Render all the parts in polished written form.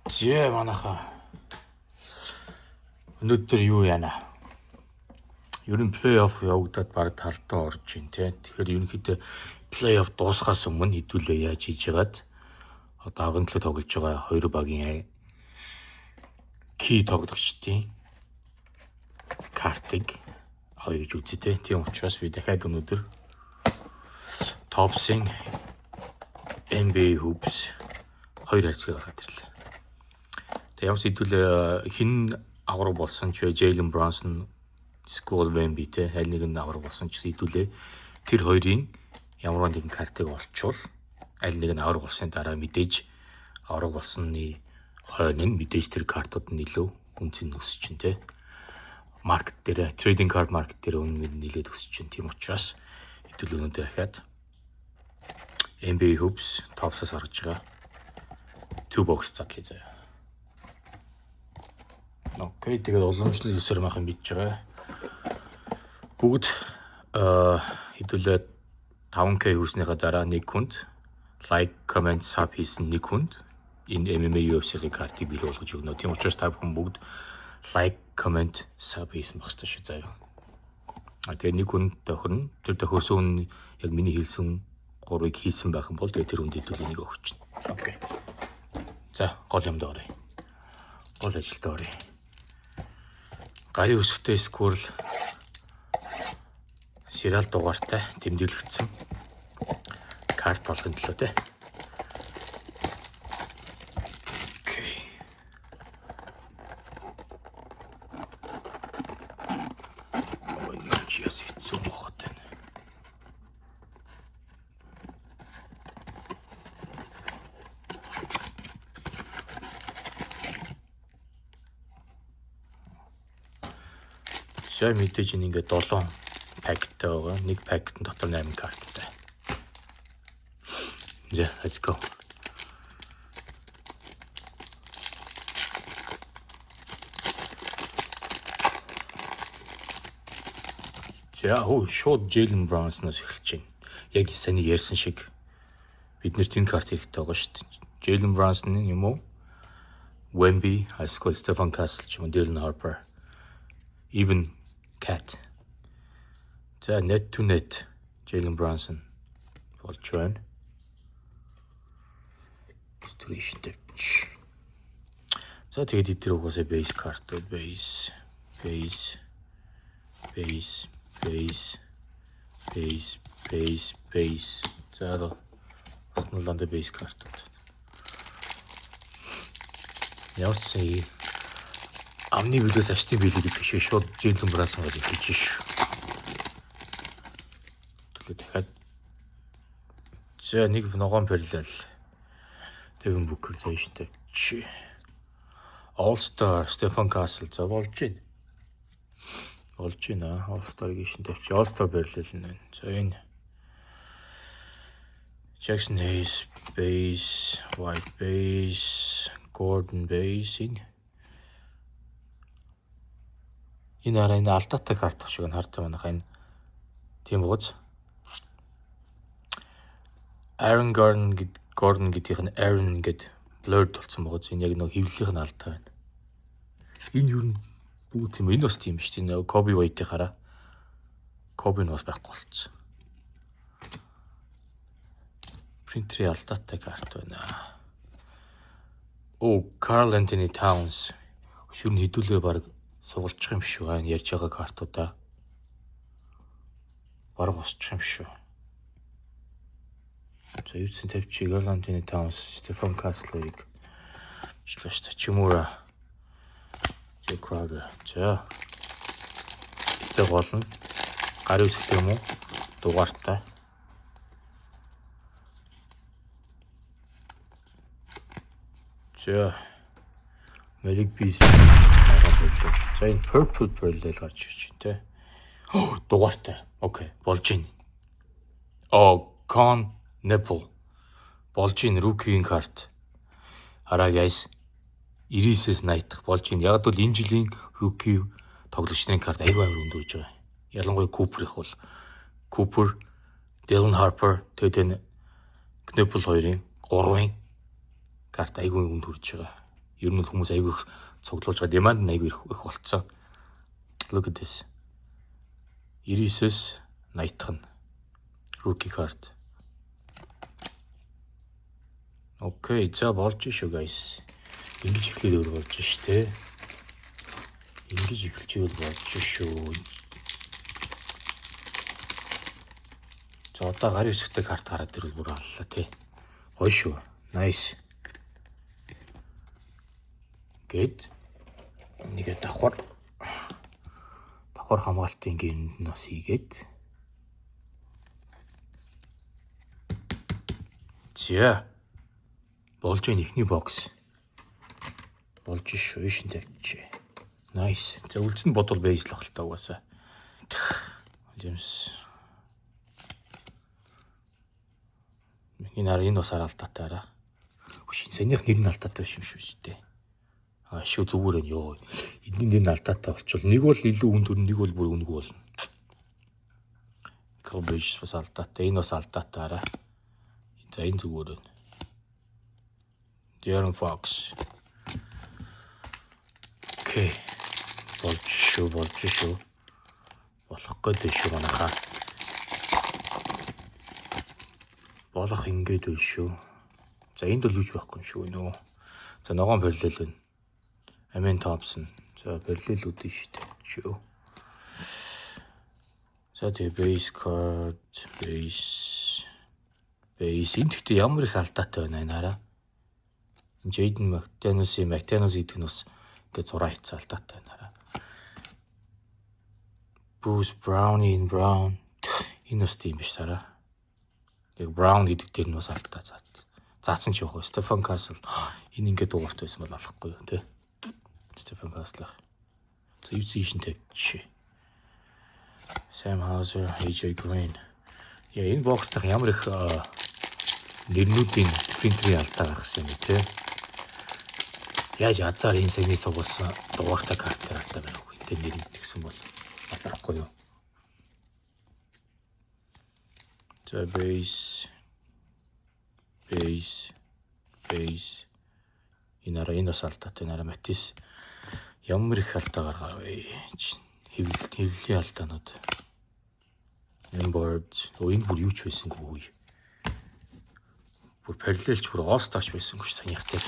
Зэ манайхаа. Өнөөдөр юу яана? Ер нь плей-офф явагдаад баг талтан орж ийн те. Тэгэхээр ерөнхийдөө плей-офф дуусахаас өмнө хэдүүлээ яаж хийж яагаад одоо аврагын төлөө тоглож байгаа хоёр багийн key тоглогчдын картыг авъя гэж үзье те. Тийм учраас би дахиад өнөөдөр Topps-ын NBA Hoops хоёр хайрцгийг гаргаад ирлээ. Тэгээ ямар ч хэдүүлээ хэн авраг болсон ч вэ Jalen Brunson, Skull Wemby те аль нэг нь авраг болсон ч хэдүүлээ тэр хоёрын ямар нэгэн картыг олчвол аль нэг нь авраг болсны дараа мэдээж авраг болсны хойно нь мэдээж тэр картууд нь илүү үнц нь өсөж чинь те. Market дээр trading card market дээр үнэ нь нэлээд өсөж чинь. Тийм учраас хэдүүл өнөөдөр дахиад NBA Hoops Topps-аас гаргаж байгаа two box задлаа заяа. Окей, тэгээд уламжлал ёсоор мах юм мэдж байгаа. Бүгд хэдүүлээ 5K хүрснийхаа дараа нэг хүнд like, comment, sub хийсэн нэг хүнд энэ MMA UFC-ийн картыг бэлэг болгож өгнө. Тийм учраас та бүхэн бүгд like, comment, sub хийсэн байх ёстой шүү заяа. А тэгээ нэг хүн тохирно. Тэр тохирсон хүн яг миний хэлсэн гурвыг хийсэн байх юм бол тэгээ тэр хүнд хэдүүлээ нэг өгч чинь. Окей. За, гол юмд оръё. Гол ажилд оръё. Гарын үсгтэй Squirrel serial дугаартай тэмдэглэгдсэн карт болохын төлөө те. Окей. Ой, энэ чи яс хэцүү байгаад байна. За мэдээж энэ ингээд 7 pack тай байгаа. Нэг pack дотор 8 карттай. За, let's go. За, хөө шууд Jalen Brunson-оос эхэлж байна. Яг саний ярьсан шиг бид нэр тийм карт хэрэгтэй байгаа шүү дээ. Jalen Brunson юм уу? Wemby, School, Stephen Castle ч юм уу, Dylan Harper, even Cat. За, net to net Jalen Brunson болж байна. Saturation тавьчих. За, тэгээд эдгээр угаасаа base картууд base, base, base, base, base, base, base. За, бас нь ланда base картууд. Ямар ч сан амны билээс аштын билээ гэдэг шиг шууд Jalen Brunson гэж хэлж шүү. Төлөө дахиад за нэг ногоон parallel Devin Booker заяаш тавьчих. All Star Stephen Castle за болж байна. Болж байна. All Star-ыг ишин тавьчих. All Star parallel нь байна. За, энэ Jaxson Hayes base, White base, Gordon base энэ араа энэ алдаатай карт шиг нь хартай манайха энэ тийм бууз. Aaron Gordon гэд Gordon гэдгийнх нь Aaron гэд blurred болсон байгаа. Энэ яг нэг хэвлэлийнх нь алдаа байна. Энэ юу н бүгд тийм, энэ бас тийм шүү дээ. Coby White-ийг хараа. Kobe нь бас байхгүй болцсон. Принтерийн алдаатай карт байна. Оо, Karl Anthony Towns. Шүрн хэдүүлээ баг сугалчих юм шүү. Энэ ярьж байгаа картуудаа. Бараг босчих юм шүү. За, юусэн тавьчих Karl Anthony Towns, Stephen Castle-ыг бичлээ шүү дээ. Чимура. Jae Crowder. За. Гэтэ гол нь гарын үсгтэй юм уу? Дугаартай. За. Malik Beasley parallel. За, энэ purple parallel гарч ирж байна те. Дугаартай. Окей, болж байна. Оо, Kon Knueppel. Болж байна rookie-ийн карт. Хараа guys. 99-ээс 80 дахь болж байна. Яг бол энэ жилийн rookie тоглогчдын карт аягүй амар өндөр гэж байгаа. Ялангуяа Cooper их бол Cooper, Dylan Harper, тэгээд энэ Knueppel хоёрын гурвын карт аягүй өндөр хүрж байгаа. Ер нь хүмүүс айгүй их цуглуулж байгаа demand нь айгүй их их болцсон. Look at this. 99-с 80 дахь нь rookie card. Okay, за, болж шүү, guys. Ингэж эхлээд өөр болж ш тэ. Ингэж эхэлчихвэл болж шүү. За, одоо гарын үсгтэй карт гараад ирвэл бүр аллаа тий. Гоё шүү. Nice. Гэд нэгэ давхар давхар хамгаалтын гэрээнд нь бас хийгээд. За, болж байна эхний box. Болж шүү. Ишин тавьчих. Nice. За, үлдсэн бодвол base л хальтаа угаасаа. James. Энэ араа, энэ бас араа алдаатай араа. Хөш, саяных нэр нь алдаатай биш юм шүү дээ. А, шүү, зүгээр нь ёо. Эдний нэр нь алдаатай болчвол нэг бол илүү үн төрн, нэг бол бүр үнэгүй болно. Coverage бас алдаатай. Энэ бас алдаатай араа. За, энэ зүгээр байна. De'Aaron Fox. Okay. Болж шүү, болж шүү. Болох гээд шүү манайхаа. Болох ингээд байл шүү. За, энд бол юуч байхгүй юм шүү нөө. За, ногоон parallel байна. Amen Thompson. За, parallel үүд шүү дээ. Шүү. За, тэгээ base card, base, base. Энд гэхдээ ямар их алдаатай байна энэ хараа. Jaden McDaniels, McDaniels гэдэг нь бас ингээд зураа хийцэн алдаатай байна хараа. Bruce Brown in Brown. Энэ бас тийм биш хараа. Яг Brown гэдэг дээр нь бас алдаа заат. Заасан ч явах. Stephon Castle, энэ ингээд дугаартай байсан бол алахгүй юу те. Stephon Castle. За, юу зийшин тавьчих. Sam Hauser, AJ Green. Яа, энэ box дах ямар их нэрнүүдийн принтерийн алдаа гаргасан юм бэ те. Яаж азар энэ саяны сугуулсан дугаартай картаар алдаа байх вэ? Тэ, нэр нь тэгсэн бол алахгүй юу? За, base, base, base. Энэ араа, энэ бас алдаатай. Энэ араа Матис ямар их алдаа гаргаа вэ? Хэвлэл, хэвлэлийн алдаанууд. Nembhard. Өө, энэ бүр юу ч байсангүй. Бүр parallel ч, бүр All Star ч байсангүй ш саяных дээр.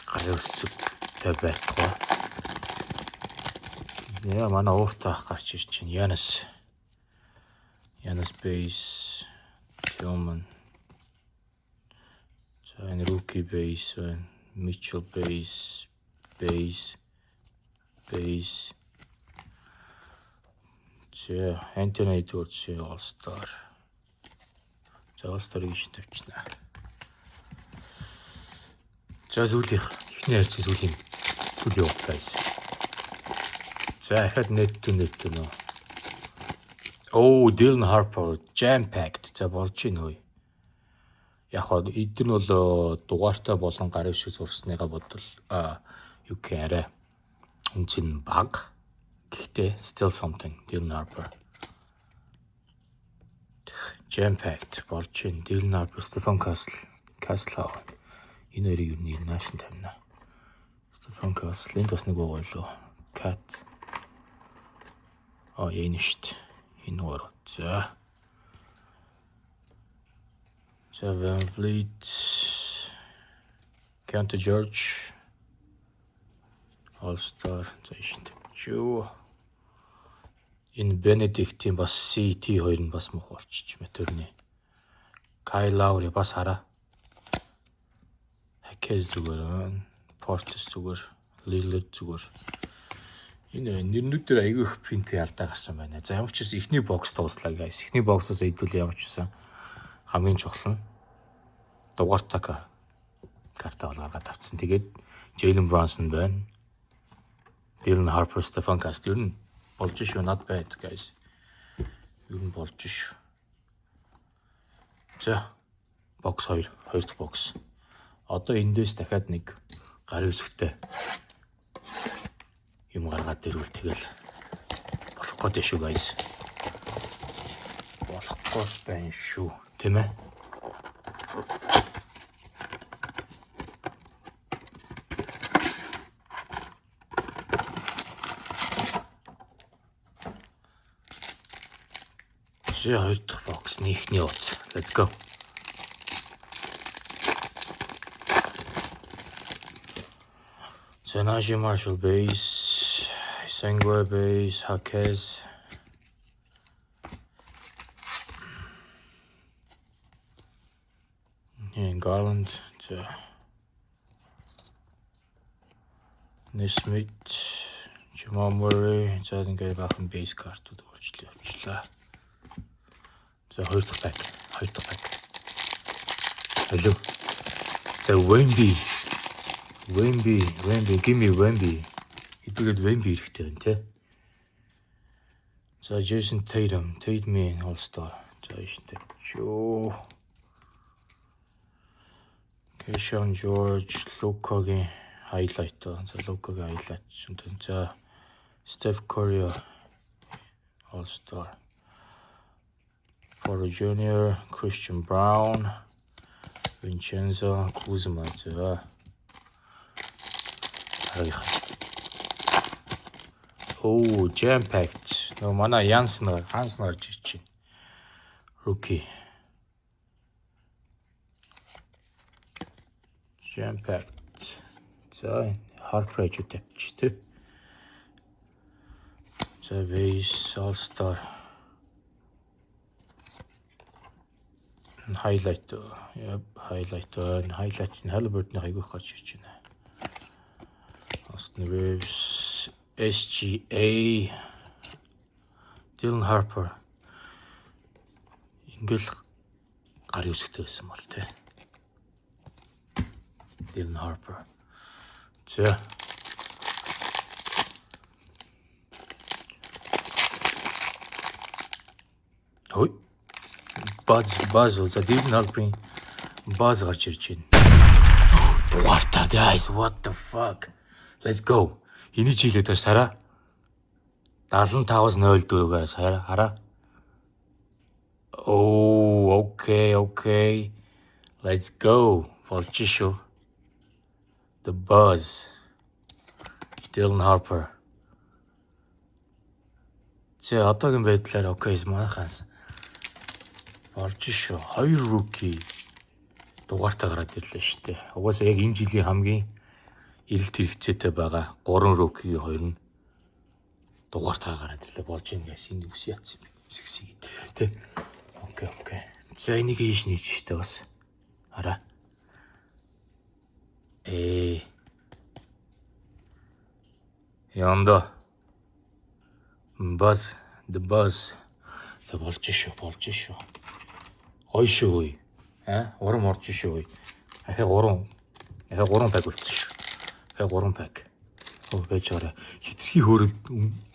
Гарын үсгтэй байтугай. Яа, манай ууртай ах гарч ирж байна. Янас. Янас base, Tillman. За, энэ rookie base байна. Mitchell base, base, base. За, Anthony Edwards All Star. За, All Star-ыг иш тавьчихна. За, сүүлийнх, эхний хайрцаг, сүүлийн уг, guys. За, дахиад net to net нөө. Оо, Dylan Harper jam packed. За, болж байна хөөе. Яг хоо эдгээр нь бол дугаартай болон гарын шиг зурсныгаа бодвол юу гэх арай үнцэн баг. Гэхдээ still something, Dylan Harper. Jam packed болж байна. Dylan Harper, Stephon Castle, Castle. Энэ хоёрыг ер нь нааш нь тавина. Stephon Castle энд бас нэг байгаа лөө. Cat. А, энэ шүү дээ. Энэ гурав. За. За, Van Vliet, Keyonte George, All Star, за, ишин тавьчих. Энэ Бенедиктийн бас CT 2 нь бас мух болчих метрний. Kyle Lowry бас хараа. Jaquez зүгээр байна. Portis зүгээр, Lillard зүгээр. Энэ нэрнүүд дээр айгүй их принт алдаа гарсан байна. За, ямар ч гэсэн эхний box дууслаа, guys. Эхний box оос хэдүүл ямар ч гэсэн хамгийн чухал нь дугаартай карта бол гаргаад авцсан. Тэгээд Jalen Brunson байна. Dylan Harper, Stephon Castle, ер нь болж шүү, not bad, guys. Ер нь болж шүү. За, box 2, хоёр дахь box. Одоо эндээс дахиад нэг гарын үсгтэй юм гаргаад ирвэл тэгэл болох гээд шүү, guys. Болох гээд байна шүү, тийм ээ. За, хоёр дахь box ны эхний хуудас. Let's go. За, Naji Marshall base, Sengue base, Jaquez. And Garland. За. Nesmith, Jamal Murray. За, ингээд баахан base картууд өөрчлөлт явуулчлаа. За, хоёр дахь pack. Хоёр дахь pack. Алло. За, Wemby. Wemby, Wemby, give me Wemby. Хэдүүлээд Wemby хэрэгтэй байна те. За, Jason Tatum, Tatum All Star. За, иш тавьчихоо. Kyshawn George, Лукагийн highlight. За, Лукагийн highlight. За, Steph Curry All Star. Porter Jr., Christian Braun, Vincenzo Kuzma. За. Дараагийнх. Оо, jam packed. Нөө манай Янсан Ханс гарч ирж байна. Rookie. Jam packed. За, Harper хажуу тавьчих тээ. За, base All Star. Highlight. Yep, highlight байна. Highlight нь Halliburton-ы айгүйх гарч ирж байна. Austin Reeves, SGA, Dylan Harper. Ингээл гар үсгтэй байсан бол тээ. Dylan Harper. За. Хой. Buzz, Buzz, за, Dylan Harper-ийн Buzz гарч ирж байна. Дугаартай, guys, what the fuck? Let's go. Эний чиглээд байна сараа. 75-аас 04-гээр сараа хараа. Oh, okay. Let's go. Болж шүү. The Buzz. Dylan Harper. За, одоогийн байдлаар okay, манайхаас болж шүү. Хоёр rookie дугаартай гараад ирлээ шүү дээ. Угаасаа яг энэ жилийн хамгийн эрэлт хэрэгцээтэй байгаа гурван rookie-гийн хоёр нь дугаартай гараад ирлээ, болж ийн guys. Энэ үс яатсан бэ? Сэгсийг. Тэ. Okay. За, энийг ийш нийж штэ бас. Хараа. Э. Янда. Buzz, the Buzz. За, болж шүү, болж шүү. Гоё шүү үй. А? Урам орж шүү үй. Ахаа гурван. Ахаа гурван pack үлдсэн шүү. Ахаа гурван pack. Оо, байж байгаарай. Хитрхи хөөрөд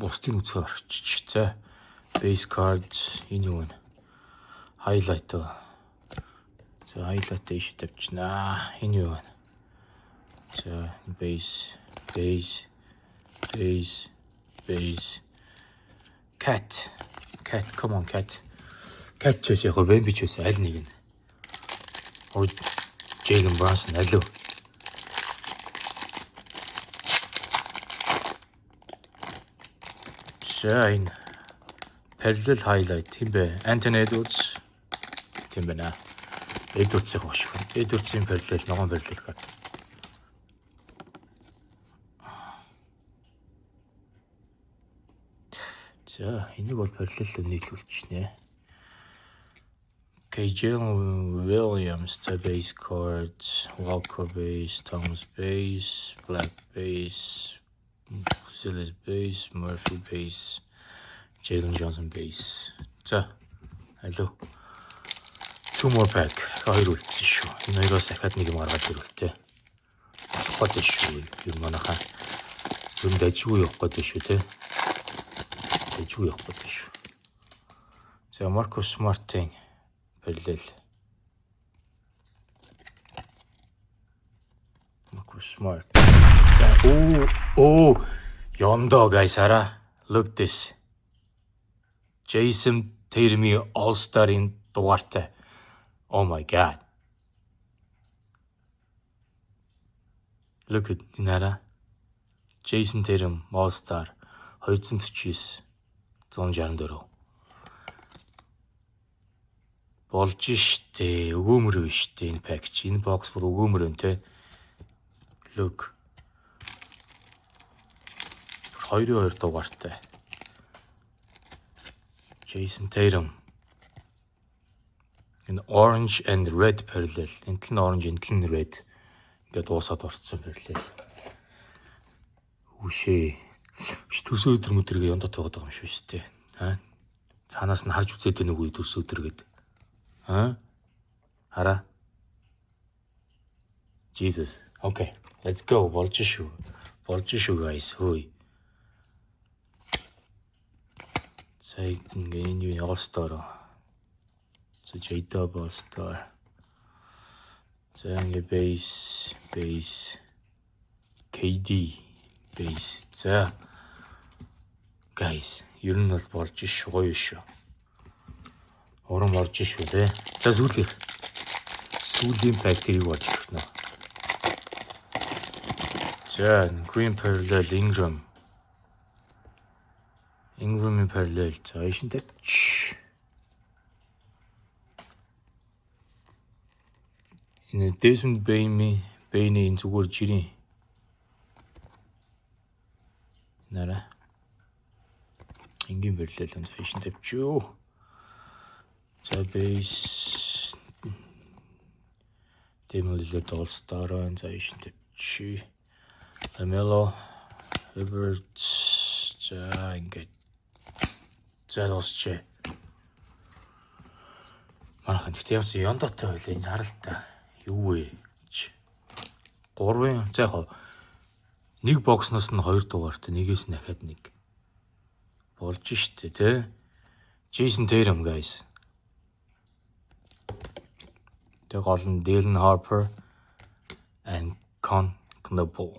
бусдын үзэхээ орчиж. За. Base card, энэ юу вэ? Highlight. За, highlight ийш тавьчихнаа. Энэ юу вэ? За, base, base, base, base. KAT. KAT, come on, KAT. KAT ч байсан, яг Wemby ч байсан, аль нэг нь. Ой, Jalen Brunson алив. За, энэ parallel highlight тийм бэ? Anthony Edwards тийм байна. Edwards-ийг гош. Edwards-ийн parallel, ногоон parallel карт. За, энийг бол parallel нийлүүлчихнэ. Okay, Jalen Williams, the base cards, Walker base, Thomas base, Black base, Silas base, Murphy base, Jalen Johnson base. За, алло. Two more pack. Хоёр үлдсэн шүү. Энэ хоёроос дахиад нэг юм гаргаад ирвэл те. Болох гээд шүү. Юу манайхаа зүн дажгүй явах гээд шүү те. Дажгүй явах гээд шүү. За, Marcus Smart-ын parallel. Marcus Smart. За, оо оо Yondo, guys, хараа. Look this. Jason Tatum-ийн All-Star-ын дугаартай. Oh my God. Look at, энэ хараа. Jason Tatum All-Star 249 164. Болж штэ. Өгөөмөр биш штэ энэ pack чи. Энэ box бүр өгөөмөр өн те. Look. 2-2 дугаартай. Jayson Tatum. Энэ orange and red parallel. Энэ тал нь orange, энэ тал нь red. Ингээд дуусаад орцсон parallel. Үшээ. Биш, төрсөн өдөр мөдрөг яндаа тойгоод байгаа юм шүү дээ. Аа? Цаанаас нь харж үзээд байна уу төрсөн өдөр гээд. Аа? Хараа. Jesus. Okay. Let's go. Болж шүү. Болж шүү, guys. Хөөе. За, ингээ энэ юу, All Star. За, J-Dub All Star. За, ингээ base, base, KD base. За, guys, ер нь бол болж шүү, гоё шүү. Урам орж шүү те. За, сүүлийнх. Сүүлийн pack тэрийг болж ирэх нэ. За, green parallel Ingram. Ingram-ийн parallel. За, ишин тавьч. Энэ Desmond Bane, Bane-ийн зүгээр жирийн. Нара. Энгийн parallel энэ ишин тавьч. За, base Damian Lillard All Star, за, ишин тавьч. LaMelo Edwards, за, ингээд за, дуусчээ. Манайхан, тэгтээ явсан ёндотой байлаа, энэ харалта. Юу вэ? Гурвын, за, яг нэг box ноос нь хоёр дугаартай, нэгээс нь дахиад нэг болж штэ тий. Jayson Tatum, guys. Тэг гол нь Dylan Harper and Kon Knueppel.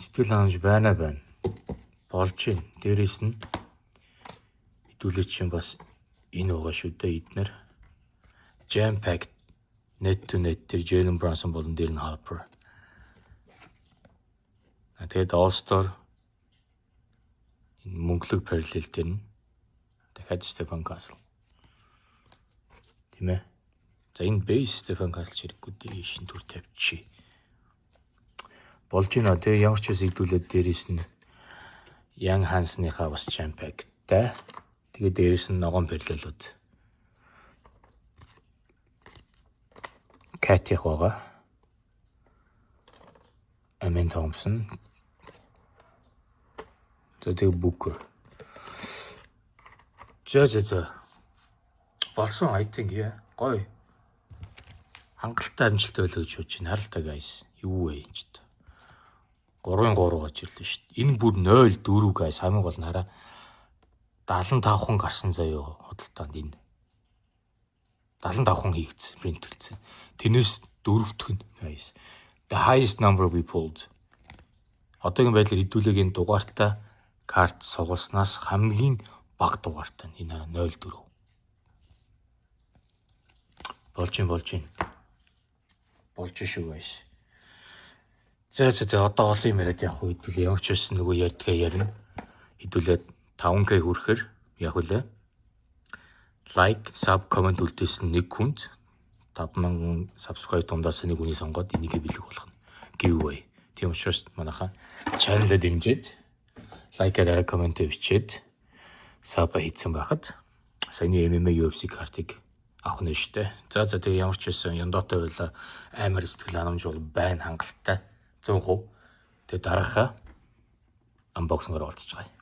Сэтгэл ханамж байна байна. Болж байна. Дээрээс нь хэдүүлээ чинь бас энэ байгаа шүү дээ, эднэр. Jam packed net to net тэр Jalen Brunson болон Dylan Harper. Тэгээд All Star энэ мөнгөлөг parallel дээр нь дахиад Stephon Castle. Тийм ээ. За, энэ base Stephon Castle хэрэггүй дээ. Шин түр тавьчих. Болж байна. Тэгээ ямар ч үс хэдүүлээд дээрээс нь Young Hansen-ийнхаа бас jam pack-тай. Тэгээ дээрээс нь ногоон parallel үүд. KAT-ийнх байгаа. Amen Thompson. За, тэгээ Booker. За за за. Болсон, I think, yeah. Гоё. Хангалттай амжилттай байлаа гэж бодож байна. Харалта, guys. Юу вэ энэ ч. 3-ын 3 гарч ирлээ шүү дээ. Энэ бүр 0-4, guys, хамгийн гол нь хараа 75 хүн гарсан заяо худалдаанд, энэ. 75 хүн хийгдсэн, print гэлсэн. Тэрнээс дөрөвдөх нь, guys. The highest number we pulled. Одоогийн байдлаар хэдүүлээгийн дугаартай карт сугалснаас хамгийн бага дугаартай нь энэ 0-4. Болж юм, болж юм. Болж шүү, guys. За за за, одоо олон юм яриад явах үед хэдүүлээ ямар ч байсан нөгөө ярьдгаа ярина. Хэдүүлээ 5K хүрэхээр яг үлээ. Like, sub, comment үлдээсэн нэг хүнд 5000 subscribe дундаас нэг хүний сонгоод энийг бэлэг болгоно. Giveaway. Тийм учраас манайхаа channel-а дэмжиж like дараа comment бичээд sub хийцэн байхад саяны MMA UFC картыг авах нь шүү дээ. За за, тэгээ ямар ч байсан яндоотой байла, амар сэтгэл ханамж бол байна, хангалттай 100%. Тэгээ дараагийнхаа unboxing аар уулзч байгаа.